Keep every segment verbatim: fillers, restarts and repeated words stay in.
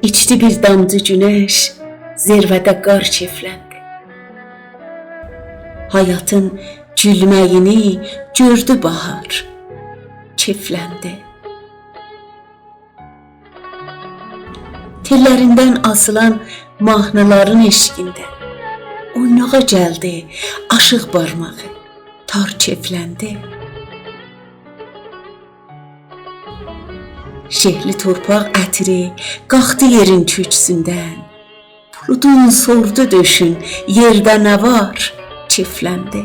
ایچدی بیر دامجی گونش، زیروه‌ده قار کئفلندی. حیاتین گولمه‌یینی گؤردو باهار، کئفلندی. تئللریندن آسیلان ماهنیلارین عشقینده اویناغا گلدی آشیق بارماغی، تار کئفلندی. شئهلی تورپاق عطری قالخدی یئرین کؤکسوندن، بولودون سوردو دؤشون، یئرده نه وار، کئفلندی.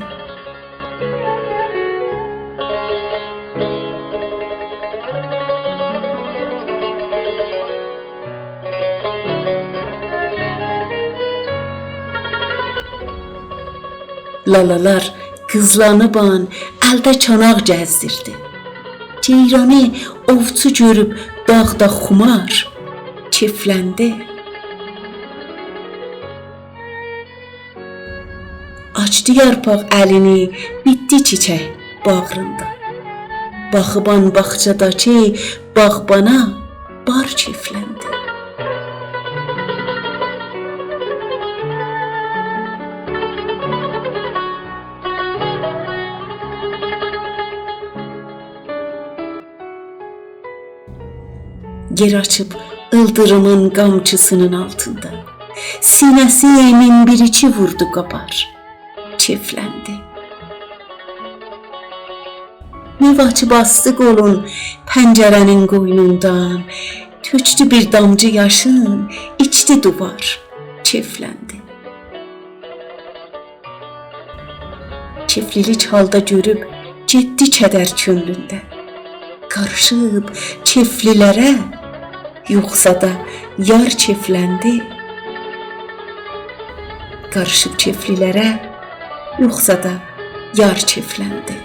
لالالار قیزلانیبان، الده چاناق گزدیردی. جئیرانی اووچو گؤروب داغدا خومار، کئفلندی. آچدی یارپاق الینی، بیتدی چیچک باغریندا. باخیبان باغچاداکی باغبانا، بار کئفلندی. یئر آچیب ایلدیریمین قامچیسینین آلتیندا، سینه‌سی مین بیر ایکی ووردو قابار، کئفلندی. نوو آچیب آسدی قولون پنجره‌نین قوینوندان، تؤکدو بیر دامجی یاشین، ایچدی دووار، کئفلندی. کئفلیلیک حالدا گؤروب گئتدی کدر کؤنلوندن. قاریشیب کئفلیلره، یوخسا دا یار کئفلندی. قاریشیب کئفلیلره، یوخسا دا یار کئفلندی.